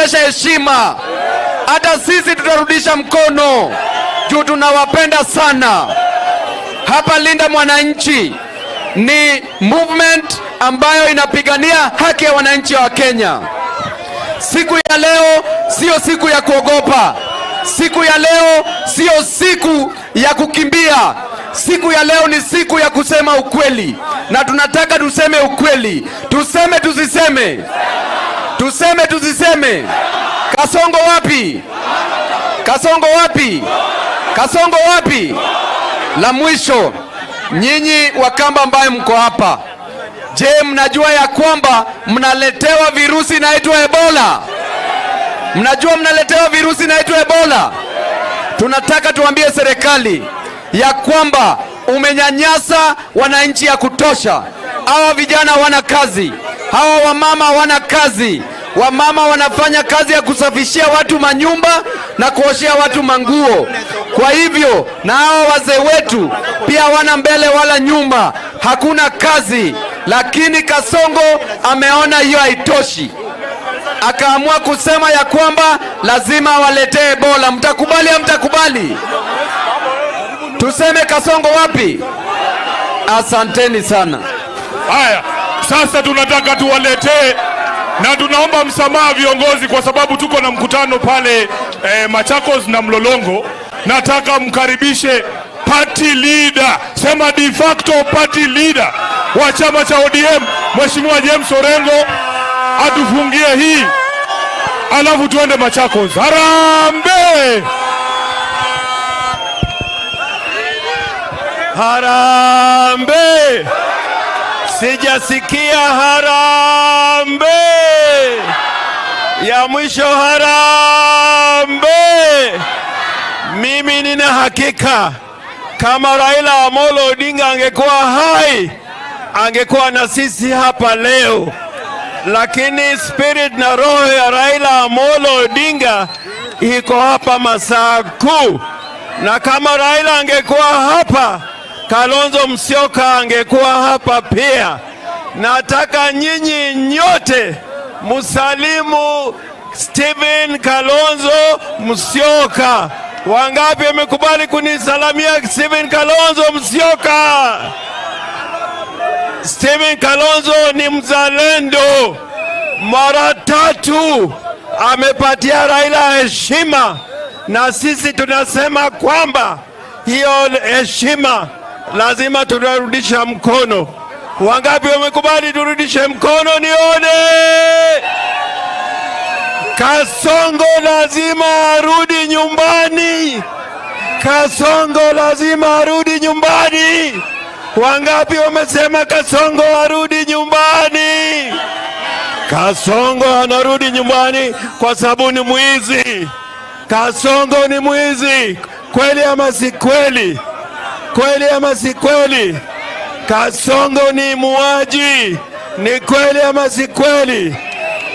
Mmetuonyesha heshima, hata sisi tutarudisha mkono juu tunawapenda sana. Hapa Linda Mwananchi ni movement ambayo inapigania haki ya wananchi wa Kenya. Siku ya leo sio siku ya kuogopa. Siku ya leo sio siku ya kukimbia. Siku ya leo ni siku ya kusema ukweli, na tunataka tuseme ukweli. Tuseme tusiseme? Tuseme tusiseme? Kasongo wapi? Kasongo wapi? Kasongo wapi? La mwisho, nyinyi Wakamba ambaye mko hapa, je, mnajua ya kwamba mnaletewa virusi inaitwa Ebola? Mnajua mnaletewa virusi inaitwa Ebola? Tunataka tuambie serikali ya kwamba umenyanyasa wananchi ya kutosha. Hawa vijana hawana kazi, hawa wamama hawana kazi. Wamama wanafanya kazi ya kusafishia watu manyumba na kuoshea watu manguo. Kwa hivyo na hawa wazee wetu pia hawana mbele wala nyuma, hakuna kazi. Lakini Kasongo ameona hiyo haitoshi, akaamua kusema ya kwamba lazima waletee Ebola. Mtakubali au mtakubali? Tuseme Kasongo wapi? Asanteni sana. Haya, sasa tunataka tuwaletee na tunaomba msamaha viongozi, kwa sababu tuko na mkutano pale Machakos na Mlolongo. Nataka mkaribishe party leader, sema de facto party leader wa chama cha ODM, Mheshimiwa James Orengo atufungie hii, alafu tuende Machakos. Harambee! Harambee! Sijasikia harambee ya mwisho. Harambee! Mimi nina hakika kama Raila Amolo Odinga angekuwa hai angekuwa na sisi hapa leo, lakini spirit na roho ya Raila Amolo Odinga iko hapa masaa kuu, na kama Raila angekuwa hapa, Kalonzo Musyoka angekuwa hapa pia. Nataka nyinyi nyote musalimu Stephen Kalonzo Musyoka. Wangapi wamekubali kunisalamia Stephen Kalonzo Musyoka? Stephen Kalonzo ni mzalendo. Mara tatu amepatia Raila heshima, na sisi tunasema kwamba hiyo heshima lazima tunarudisha mkono. Wangapi wamekubali turudishe mkono? Nione. Kasongo lazima arudi nyumbani. Kasongo lazima arudi nyumbani. Wangapi wamesema Kasongo arudi nyumbani? Kasongo anarudi nyumbani kwa sababu ni mwizi. Kasongo ni mwizi. Kweli ama si kweli? Kweli ama si kweli? Kasongo ni muaji. Ni kweli ama si kweli?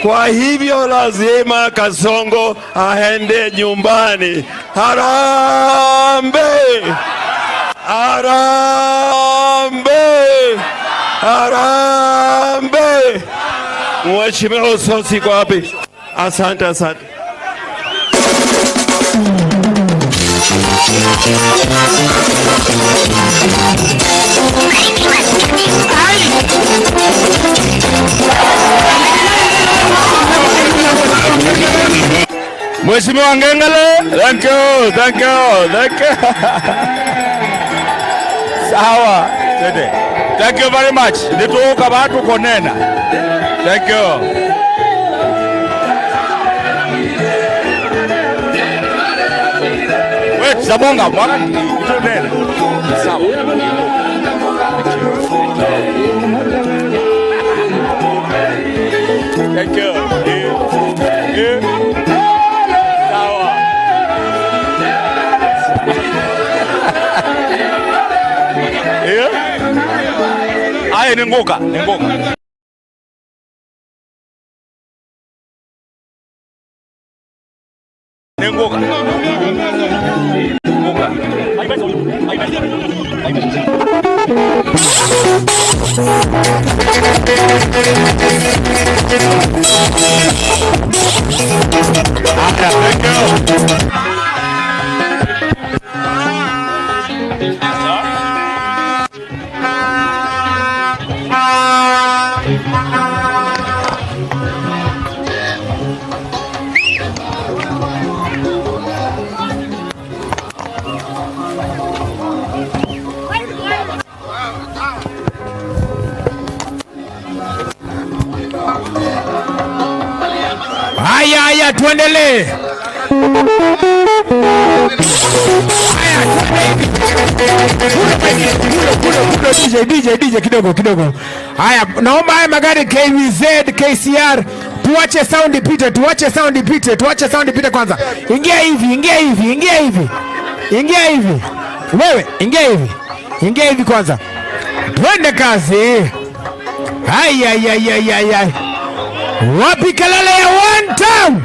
Kwa hivyo lazima Kasongo aende nyumbani. Harambee! Harambee! Harambee! Mheshimiwa Osotsi iko wapi? Asante, asante. Mheshimiwa Ngengele, thank you, thank you, thank you. Sawa, twende. Thank you very much. Nituuka watu konena. Thank you. Wait, Zabonga, mwana tunena. Sawa. Thank you. Yeah. Sawa. Yeah. Aye, ni ngoka, ni ngoka. Ni ngoka. Ngoka. Thank you. Haya, haya, tuendelee. Haya, twende hivi. Kule, kule, DJ, DJ, DJ, kidogo kidogo. Haya, naomba haya magari KVZ, KCR tuache sound ipite, tuache sound ipite, tuache sound ipite kwanza. Ingia hivi, ingia hivi, ingia hivi. Ingia hivi. Wewe, ingia hivi. Ingia hivi kwanza. Twende kazi. Ai ai ai ai ai ai. Wapi kelele ya one time?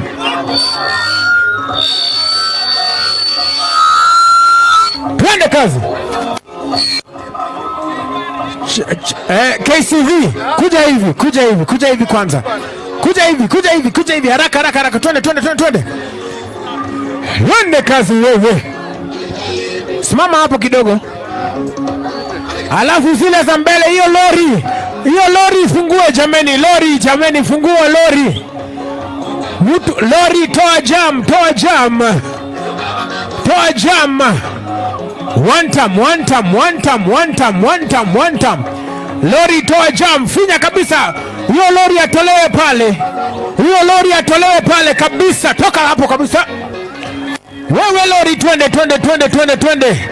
Twende kazi. KCV, kuja hivi, kuja hivi, kuja hivi kwanza. Kuja hivi, kuja hivi, kuja hivi, haraka haraka haraka, twende twende twende twende. Twende kazi wewe. Simama hapo kidogo. Alafu zile za mbele, hiyo lori, hiyo lori fungue jameni, lori jameni, fungua lori. Mtu lori, toa jam, toa jam. Toa jam. One time, one time, one time, one time, one time, one time. Lori toa jam, finya kabisa. Hiyo lori atolewe pale. Hiyo lori atolewe pale kabisa. Toka hapo kabisa. Wewe lori, twende twende twende twende twende.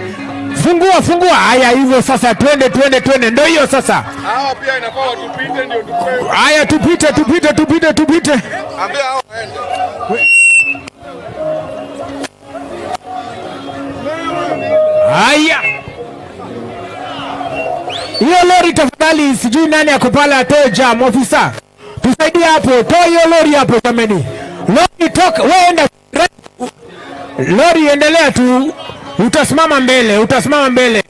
Fungua fungua. Haya, hivyo sasa, twende twende twende. Ndio hiyo sasa. Hawa pia inafaa watupite ndio tupewe. Haya, tupite tupite tupite tupite. Ambia hao waende. Haya. Hiyo lori tafadhali, sijui nani ako pale atoe jam, ofisa. Tusaidie hapo, toa hiyo lori hapo jameni. Lori toka, wewe enda. Lori endelea tu, utasimama mbele, utasimama mbele.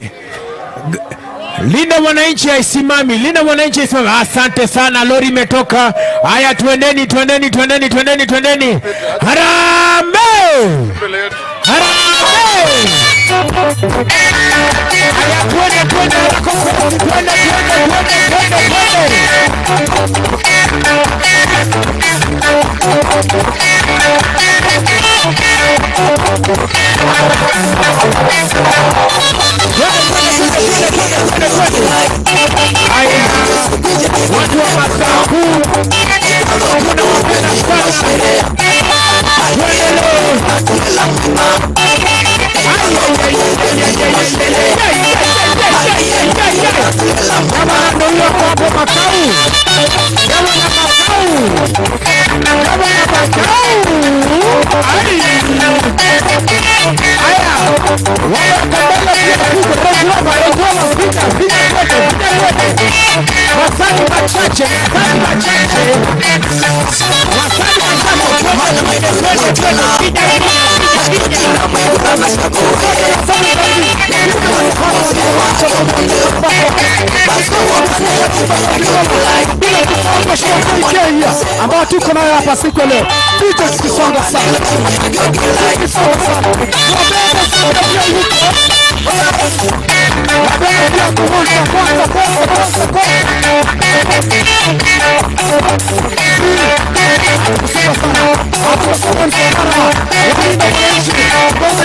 Linda Mwananchi haisimami, Linda Mwananchi haisimami. Asante sana, lori imetoka. Haya, twendeni, twendeni, twendeni, twendeni, twendeni. Harambee! Harambee! Haya, twende, twende, twende, twende, twende, twende, twende. Haya, watu wa Masaku tunawapenda sana. Tuendelee. Gavana ndio huyo hapo Makau. Gavana Makau. Gavana Makau. Ai. Haya. Wale Kandala pia kuja Range Rover, Range Rover, pita, pita kwete, pita kwete. Masani machache, masani machache. Masani machache, twende, twende, twende, pita, pita, pita. Kenya ambao tuko nayo hapa siku ya leo, vita zikisonga sana, zikisonga sana. Wabebe sana pia yuko wabebe pia kuvuta kwanza kwanza kwanza kwanza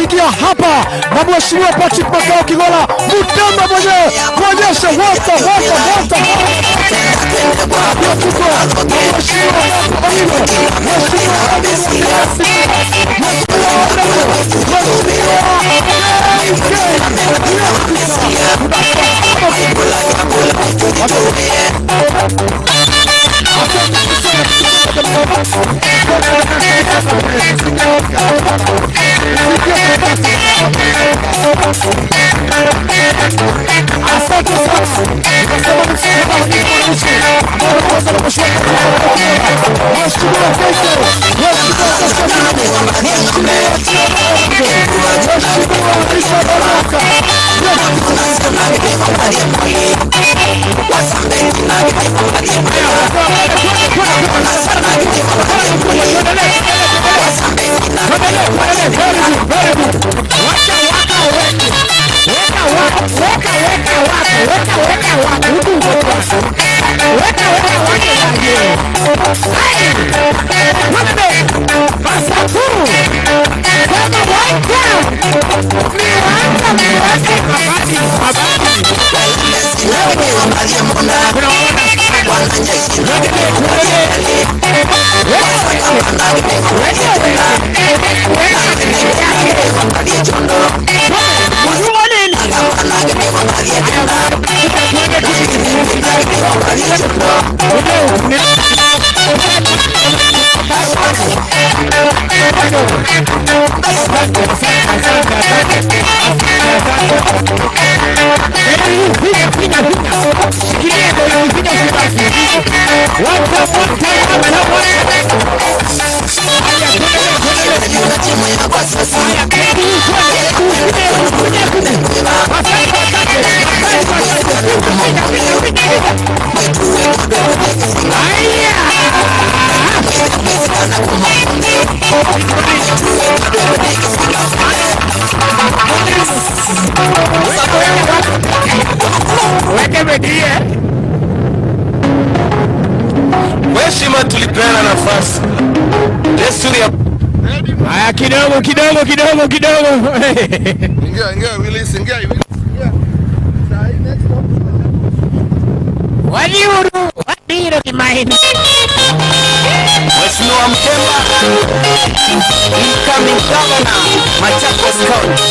Ingia hapa na Mheshimiwa Patrick Makau Kigola Mutemba mwenyewe kuonyesha wasa wasa wasa. Pia tuko na Mheshimiwa Oilo, Mheshimiwa Asante sana. Mheshimiwa Mheshimiwa Mheshimiwa Mheshimiwa Richard Oloka. Mheshimiwa, tulipeana nafasi. Desturi ya Haya, kidogo kidogo kidogo kidogo. Ingia, ingia, Willis, ingia, Willis. Waliuru wabiro kimaini. Mheshimiwa Mtemba, incoming governor, Machakos County.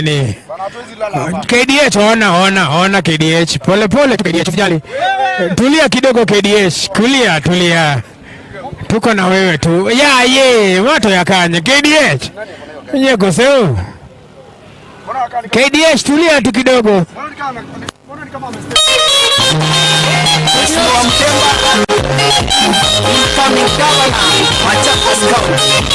Ni KDH, ona ona ona KDH, pole pole tu KDH, usijali. Tulia kidogo KDH, kulia tulia, tuko na wewe tu ya ye watu ya kanya KDH nyeko seo KDH, tulia tu kidogo. Mheshimiwa Mtemba, incoming governor, Machakos County.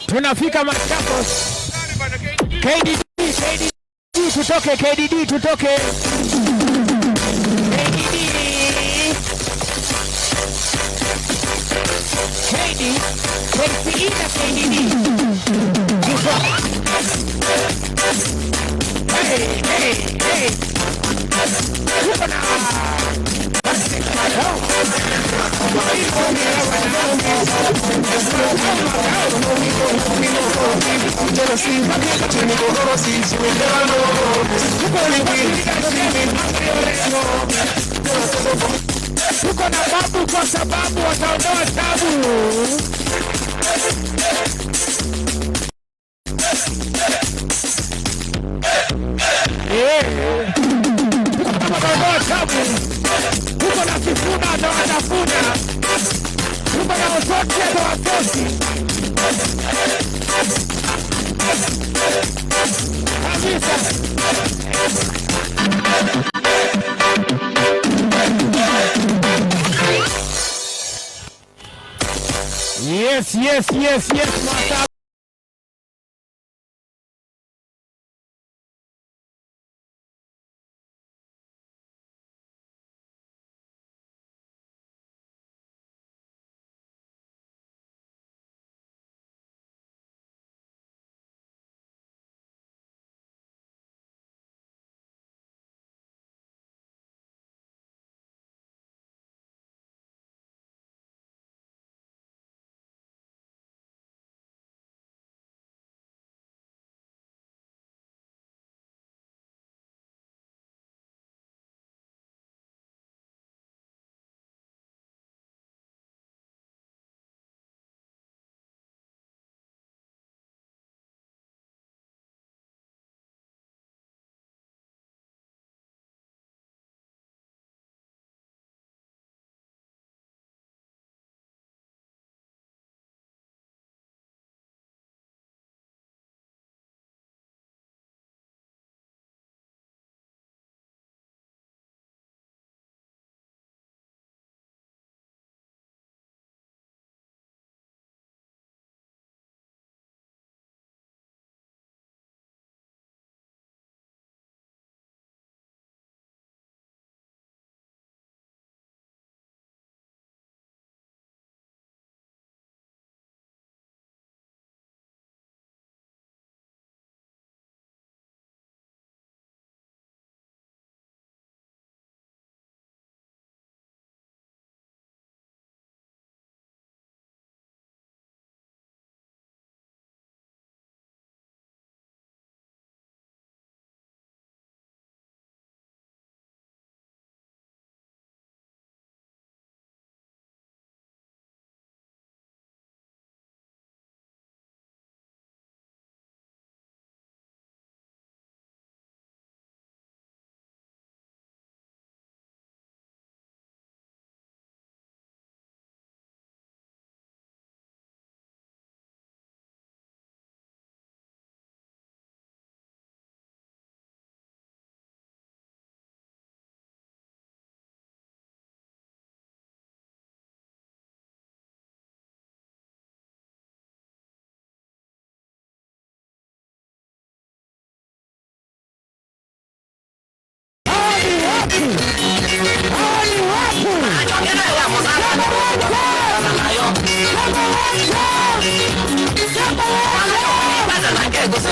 Tunafika Machakos. KDD, KDD tutoke, KDD tutoke. KDD. KD, KCE na KDD. Hey, hey, hey. Tuko na Tuko na babu kwa sababu wataondoa tabu. Wataondoa tabu. Tuko na Sifuna atawatafuna. Tuko na Osoti atawatosi. Kabisa. Yes, yes, yes, yes, Mata.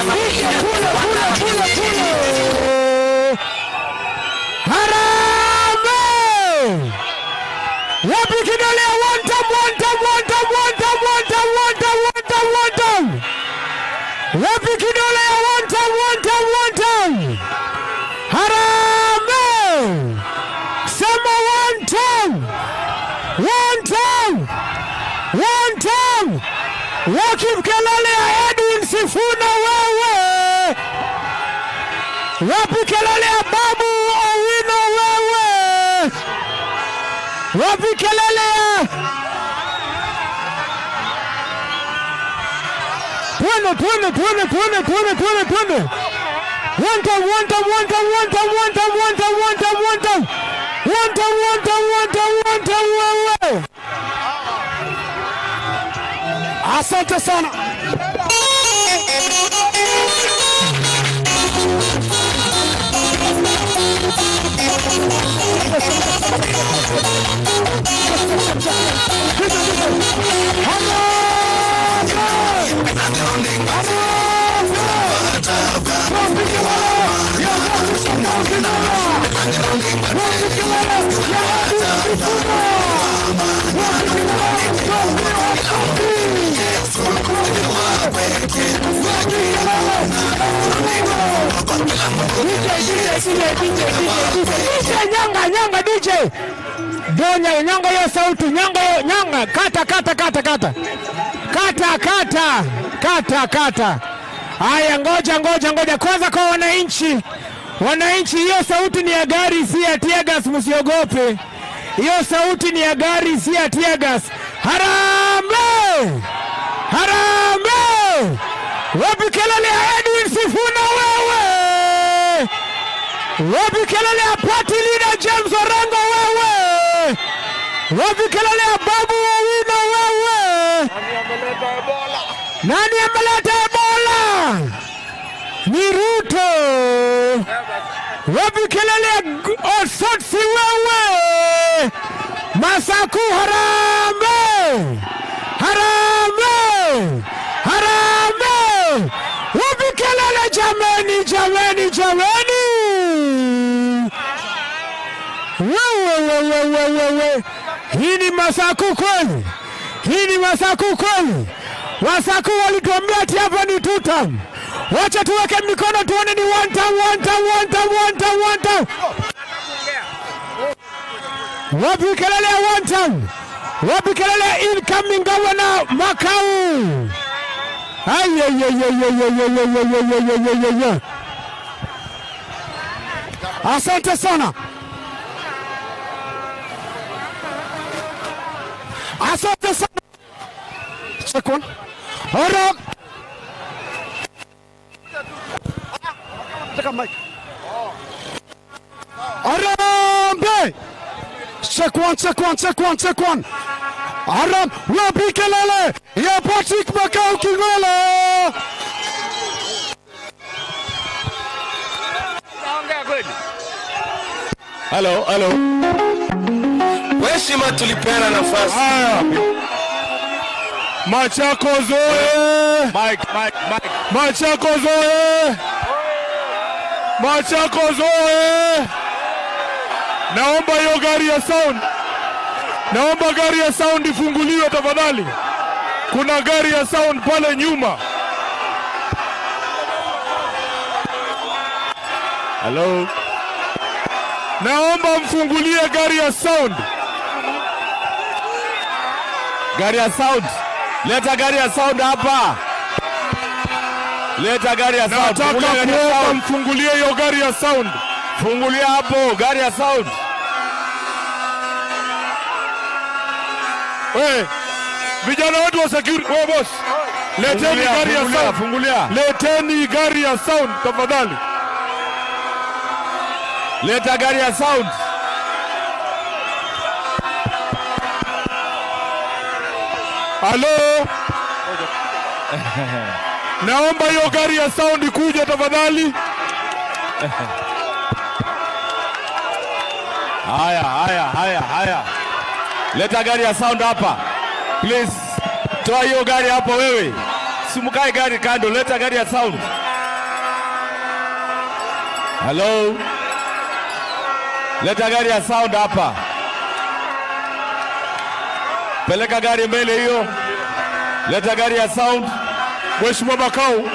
Kule kule kule kule. Harambee! Wapi kidole? One time, one time, one time, one time, one time, one time, one time, one time. Wapi kidole? One time, one time, one time. Harambee! Sema one time. One time. One time. Wapi kelele ya Edwin Sifuna wewe? Wapi kelele ya Babu Owino wewe? Wapi kelele ya Twende, twende, twende, twende, twende, twende, twende. One time, one time, one time, one time, one time, one time, one time, one time. One time, one time, one time, one time, wewe. Asante sana. DJ, nyanga, nyanga DJ. Donya, nyanga hiyo sauti, nyanga hiyo, nyanga, kata kata kata kata. Kata kata, kata kata. Haya, ngoja ngoja ngoja kwanza kwa wananchi. Wananchi, hiyo sauti ni ya gari, si ya tear gas, msiogope. Hiyo sauti ni ya gari, si ya tear gas. Harambee! Harambee! Wapi kelele ya Edwin Sifuna wewe? Wapi kelele ya party leader James Orengo wewe? Wapi kelele ya Babu Owino wewe? Nani ameleta Ebola? Ni Ruto. Wapi kelele ya Osotsi wewe? Masaku harambee! Harambee! Harambee! Wapi kelele jameni, jameni, jameni? Wewe wewe wewe wewe. Hii ni Masaku kweli? Hii ni Masaku kweli? Masaku walituambia ati hapa ni two term. Wacha tuweke mikono tuone ni one term, one term, one term, one term, one term. Wapi kelele ya one term? Wapi kelele ya incoming governor Makau? Ay ay ay ay ay ay ay ay ay ay ay ay ay. Asante sana. Asante sana. Check one. Haram. Take a mic. Harambee. Check one, check one, check one, check one. Haram, wapi kelele ya Patrick Makau King'olo? Hello, hello. Heshima tulipeana nafasi. Haya. Machakos oye! Mike, Mike, Mike. Machakos oye! Machakos oye! Naomba hiyo gari ya sound. Naomba gari ya sound ifunguliwe tafadhali. Kuna gari ya sound pale nyuma. Hello. Naomba mfungulie gari ya sound. Gari ya sound. Leta gari ya sound hapa. Leta gari ya sound. Nataka kuomba mfungulie hiyo gari ya sound. Fungulia hapo gari ya sound. We, vijana wetu wa security, we boss. Leteni gari ya sound. Fungulia. Leteni gari ya sound tafadhali. Leta gari ya sound. Halo. Naomba hiyo gari ya sound ikuje tafadhali. Haya, haya, haya, haya. Leta gari ya sound hapa. Please. Toa hiyo gari hapo wewe. Simukae gari kando, leta gari ya sound. Hello. Leta gari ya sound hapa. Peleka gari mbele hiyo. Leta gari ya sound. Mheshimiwa Makau,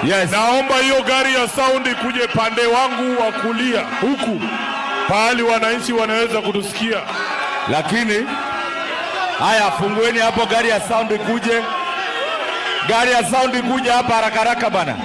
Yes. naomba hiyo gari ya sound ikuje pande wangu wa kulia huku, pahali wananchi wanaweza kutusikia. Lakini haya, fungueni hapo gari ya sound ikuje. Gari ya sound ikuje hapa haraka haraka bana.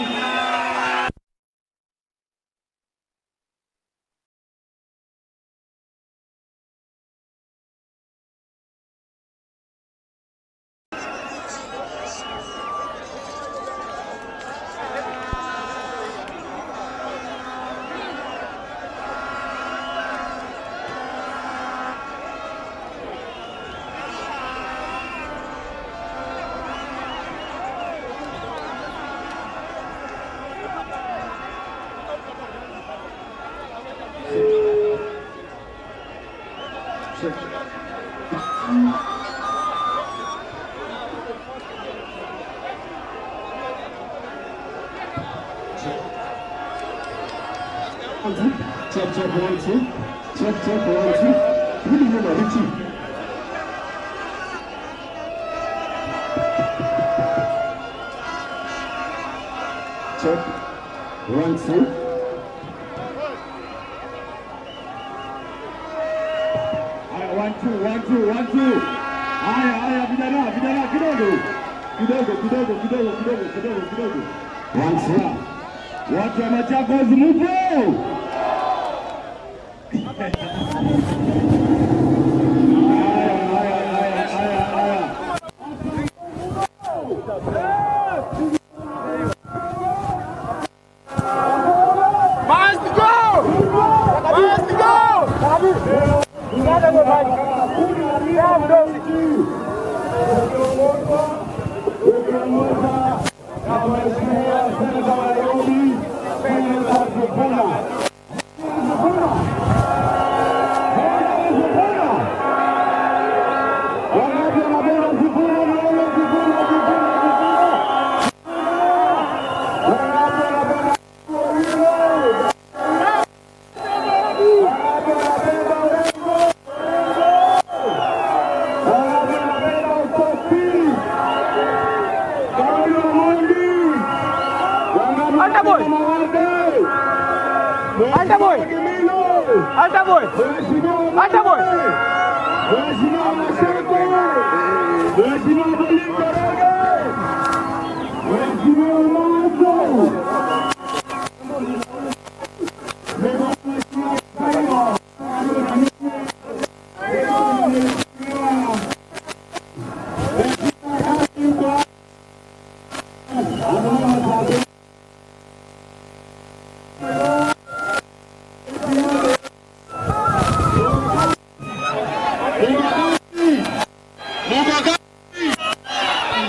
Check, check, one, two. Check, check, one, two. Really, really, really. Check, one, two. Haya, one, two, one, two, one, two. Haya, haya, vijana, vijana, kidogo. Kidogo, kidogo, kidogo, kidogo, kidogo, kidogo. One, two. Watu wa Machakos mupo? Haya, haya, haya, haya, haya.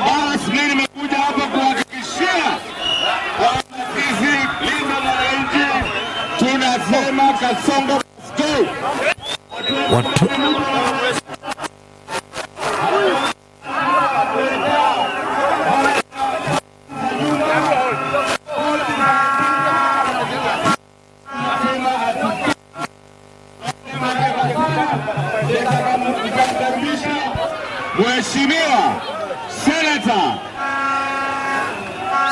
Basi mimi nimekuja hapa kuhakikishia kwamba sisi Linda Mwananchi tunasema Kasongo must go. Watu, Mheshimiwa Senator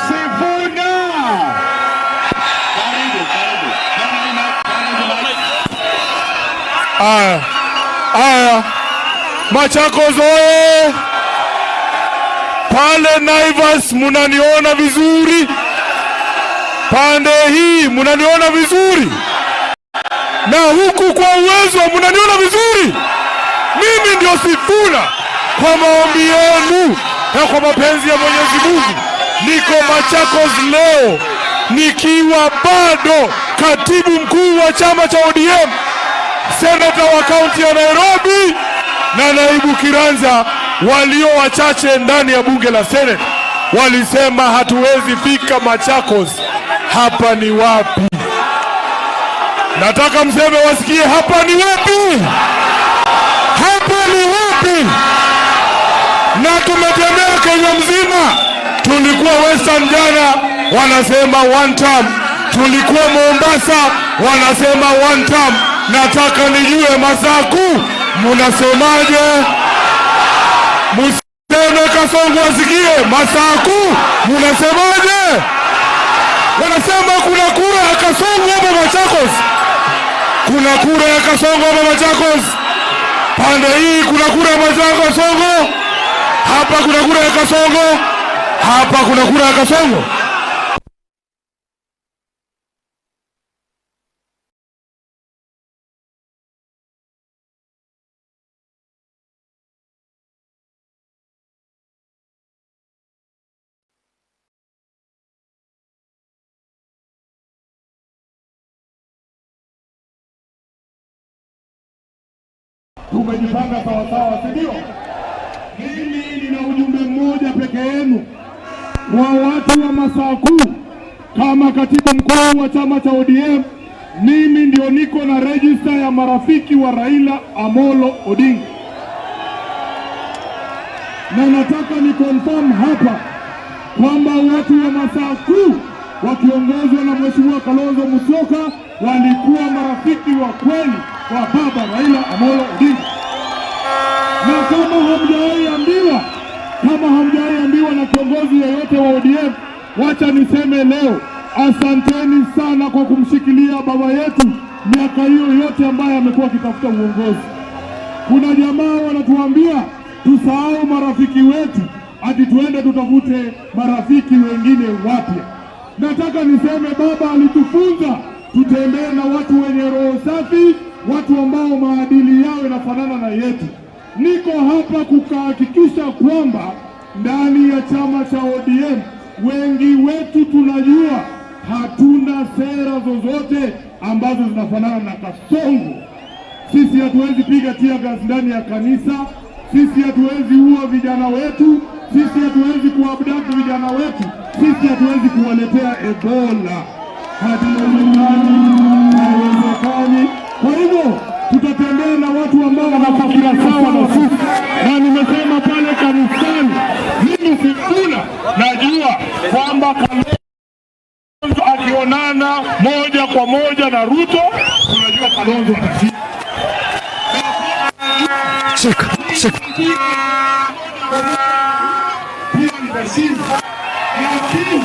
Sifuna. Karibu, karibu. Karibu, karibu, Mike. Aya, aya, Machakos oye! Pale Naivas munaniona vizuri, pande hii munaniona vizuri, na huku kwa uwezo munaniona vizuri. Mimi ndio Sifuna, kwa maombi yenu na kwa mapenzi ya Mwenyezi Mungu, niko Machakos leo nikiwa bado katibu mkuu wa chama cha ODM, senata wa kaunti ya Nairobi na naibu kiranja. Walio wachache ndani ya bunge la Senate walisema hatuwezi fika Machakos. Hapa ni wapi? Nataka mseme wasikie, hapa ni wapi? Hapa ni wapi? Na tumetembea Kenya mzima. Tulikuwa Western jana, wanasema one term. Tulikuwa Mombasa, Wanasema one term. Nataka nijue Masaku munasemaje? Museme Kasongo asikie. Masaku munasemaje? Wanasema kuna kura ya Kasongo hapa Machakos. Kuna kura ya Kasongo hapa Machakos. Pande hii kuna kura ya Kasongo. Hapa kuna kura ya Kasongo. Hapa kuna kura ya Kasongo. Tumejipanga sawasawa, si ndio? Mimi nina ujumbe mmoja peke yenu kwa watu wa Masaku. Kama katibu mkuu wa chama cha ODM, mimi ndio niko na register ya marafiki wa Raila Amolo Odinga, na nataka ni confirm hapa kwamba watu wa Masaku wakiongozwa na Mheshimiwa Kalonzo Musyoka walikuwa marafiki wa kweli wa baba Raila Amolo Odinga. Na kama hamjawahi ambiwa na kiongozi yeyote wa ODM, wacha niseme leo, asanteni sana kwa kumshikilia baba yetu miaka hiyo yote ambaye amekuwa akitafuta uongozi. Kuna jamaa wanatuambia tusahau marafiki wetu, ati tuende tutafute marafiki wengine wapya. Nataka niseme baba alitufunza tutembee na watu wenye roho safi, watu ambao maadili yao yanafanana na yetu. Niko hapa kuhakikisha kwamba ndani ya chama cha ODM wengi wetu tunajua hatuna sera zozote ambazo zinafanana na Kasongo. Sisi hatuwezi piga tear gas ndani ya kanisa, sisi hatuwezi uwa vijana wetu, sisi hatuwezi kuabduct vijana wetu, sisi hatuwezi kuwaletea Ebola. Haiwezekani. Kwa hivyo tutatembea na watu ambao wanafikira sawa na sisi. Na nimesema pale kanisani, mimi sikuna, najua kwamba Kalonzo akionana moja kwa moja na Ruto, tunajua Kalonzo atashinda. Shika, shika. Pia nitashinda. Lakini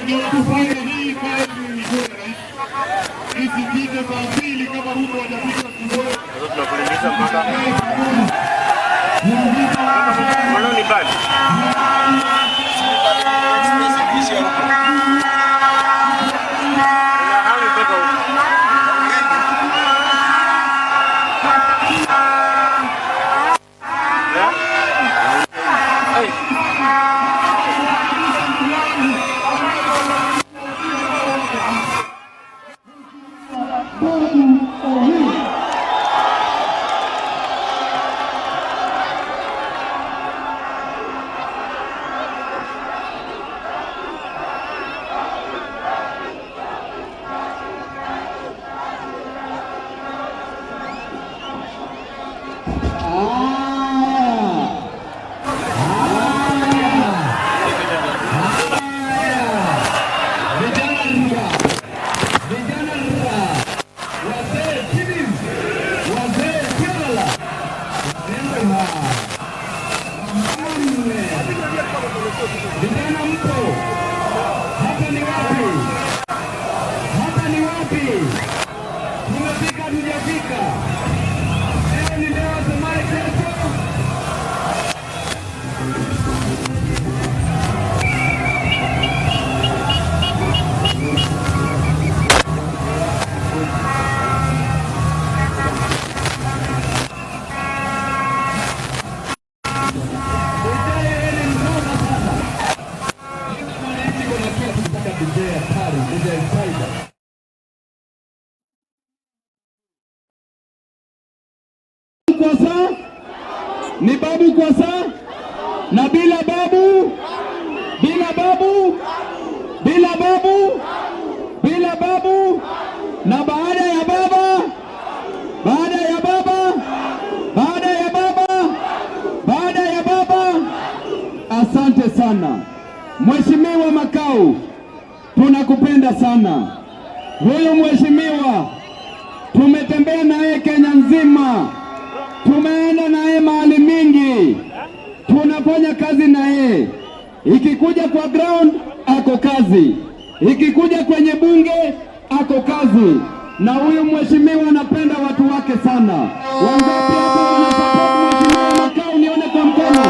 ndio tufanye hii kazi ikuwe rahisi. Isipite saa mbili kama Ruto hajapita kule. Tunakulimisha mpaka Mbona ni bad? Vijana mpo, hapa ni wapi? Hapa ni wapi? Tumefika, tujafika? Leo ni leo, semaye kesho. Kwa saa ni babu kwa saa, na bila babu, bila babu, bila babu, bila babu, na baada ya baba, baada ya baba, baada ya baba, baada ya baba. Asante sana Mheshimiwa Makau. Tunakupenda sana. Huyu mheshimiwa tumetembea naye Kenya nzima, tumeenda naye mahali mingi, tunafanya kazi naye. Ikikuja kwa ground ako kazi, ikikuja kwenye bunge ako kazi. Na huyu mheshimiwa anapenda watu wake sana. Wangapi hapa wanasupport mheshimiwa Makau? Nione kwa mkono.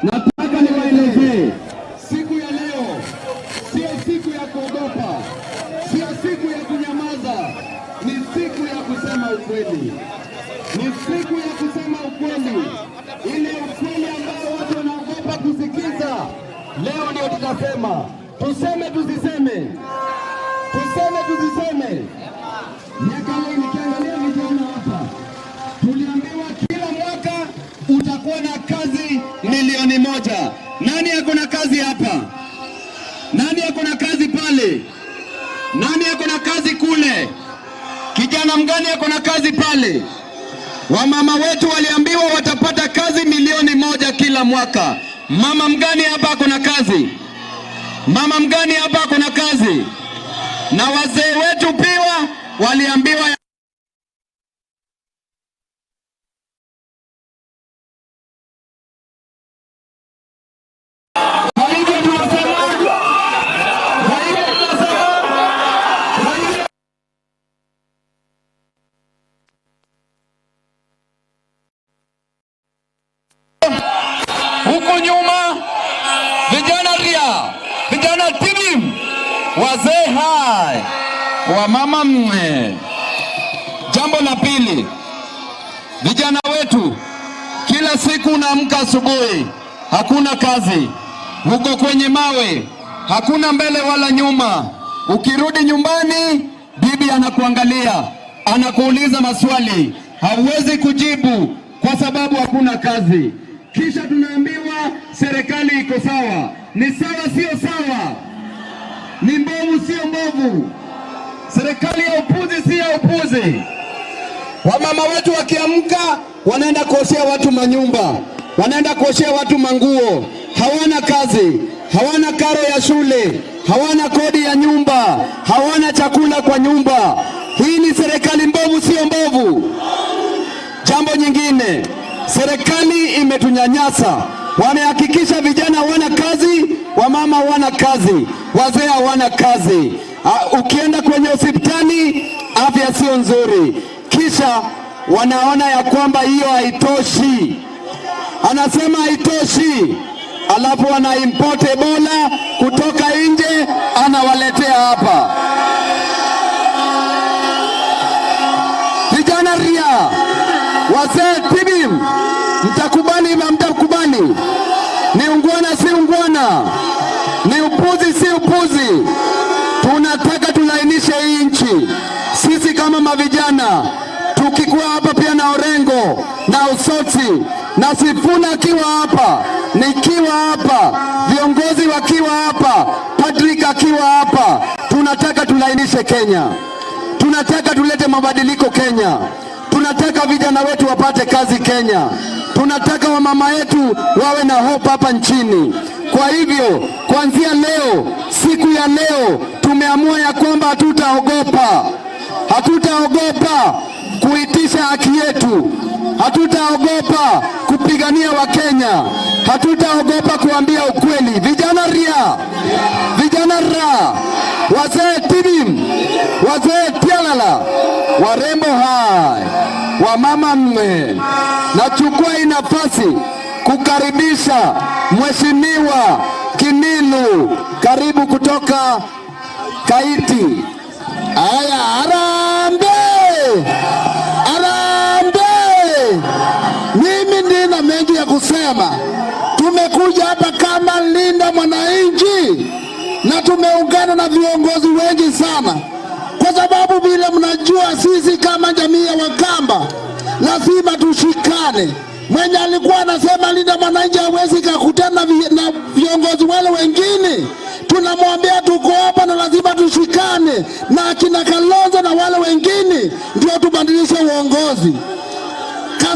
Nataka niwaelezee, siku ya leo sio siku ya kuogopa, sio siku ya kunyamaza, ni siku ya kusema ukweli. Ni siku ya kusema ukweli, ile ukweli ambao watu wanaogopa kusikiza. Leo ndio tutasema. Tuseme tusiseme? Tuseme tusiseme? Miaka leo nikiangalia vijana hapa, tuliambiwa kila mwaka utakuwa na kazi 1,000,000. Nani ako na kazi hapa? Nani ako na kazi pale? Nani ako na kazi kule? Kijana mgani ako na kazi pale? Wamama wetu waliambiwa watapata kazi 1,000,000 kila mwaka. Mama mgani hapa ako na kazi? Mama mgani hapa ako na kazi? Na wazee wetu pia waliambiwa. Huko nyuma vijana ria, vijana tilim, wazee hai, wamama mwe. Jambo la pili, vijana wetu, kila siku unaamka asubuhi, hakuna kazi, uko kwenye mawe, hakuna mbele wala nyuma. Ukirudi nyumbani, bibi anakuangalia, anakuuliza maswali, hauwezi kujibu kwa sababu hakuna kazi. Kisha tunaambiwa serikali iko sawa. Ni sawa sio sawa? Ni mbovu sio mbovu? Serikali ya upuzi si ya upuzi? Wamama wetu wakiamka wanaenda kuoshea watu manyumba, wanaenda kuoshea watu manguo, hawana kazi, hawana karo ya shule, hawana kodi ya nyumba, hawana chakula kwa nyumba. Hii ni serikali mbovu sio mbovu? Jambo nyingine, serikali imetunyanyasa. Wamehakikisha vijana hawana kazi, wamama hawana kazi, wazee hawana kazi. Ukienda kwenye hospitali afya sio nzuri. Kisha wanaona ya kwamba hiyo haitoshi. Anasema haitoshi, alafu wana import Ebola kutoka nje, anawaletea hapa. Vijana ria, wazee tibim, mtakubali ama mtakubali? Ni ungwana si ungwana? Ni upuzi si upuzi? Tunataka tulainishe hii nchi. Sisi kama mavijana tukikuwa hapa pia na Orengo na Usotsi na Sifuna akiwa hapa, nikiwa hapa, viongozi wakiwa hapa, Patrick akiwa hapa, tunataka tulainishe Kenya. Tunataka tulete mabadiliko Kenya. Tunataka vijana wetu wapate kazi Kenya. Tunataka wamama wetu wawe na hope hapa nchini. Kwa hivyo, kuanzia leo, siku ya leo, tumeamua ya kwamba hatutaogopa. Hatutaogopa kuitisha haki yetu. Hatutaogopa kupigania Wakenya. Hatutaogopa kuambia ukweli. Vijana ria, vijana ra, wazee tibim, wazee tialala, warembo hai, wamama mme. Nachukua hii nafasi kukaribisha Mheshimiwa Kimilu, karibu kutoka Kaiti. Aya, harambee! Harambee! Mimi nina mengi ya kusema. Tumekuja hapa kama Linda Mwananchi na tumeungana na viongozi wengi sana, kwa sababu vile mnajua sisi kama jamii ya Wakamba lazima tushikane. Mwenye alikuwa anasema Linda Mwananchi hawezi kukutana na viongozi wale wengine, tunamwambia tuko hapa na lazima tushikane na akina Kalonzo na wale wengine ndio tubadilishe uongozi.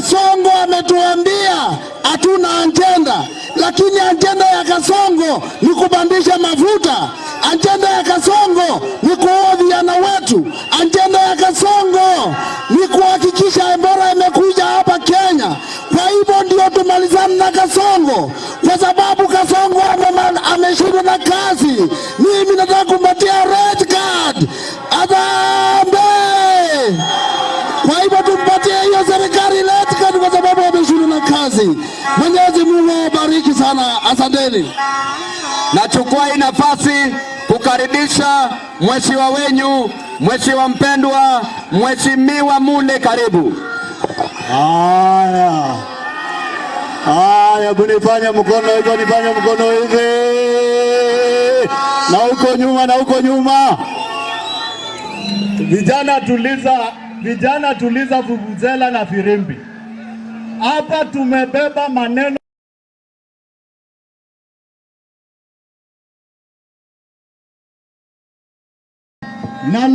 Kasongo ametuambia hatuna ajenda, lakini ajenda ya Kasongo ni kupandisha mafuta. Ajenda ya Kasongo ni kuua vijana wetu. Ajenda ya Kasongo ni kuhakikisha Ebola imekuja hapa Kenya. Kwa hivyo ndio tumalizane na Kasongo, kwa sababu Kasongo ameshindwa na kazi. Mimi nataka kumpatia red card. Harambee! Kwa hivyo tumpatie hiyo serikali red card kwa sababu ameshindwa na kazi. Mwenyezi Mungu awabariki sana, asanteni. Nachukua hii nafasi kukaribisha mheshimiwa wenyu, mheshimiwa mpendwa, Mheshimiwa Mule, karibu. Haya, haya, kunifanya mkono hivyo, nifanye mkono hivi, na huko nyuma, na huko nyuma. Vijana tuliza, vijana tuliza vuvuzela na firimbi. Hapa tumebeba maneno na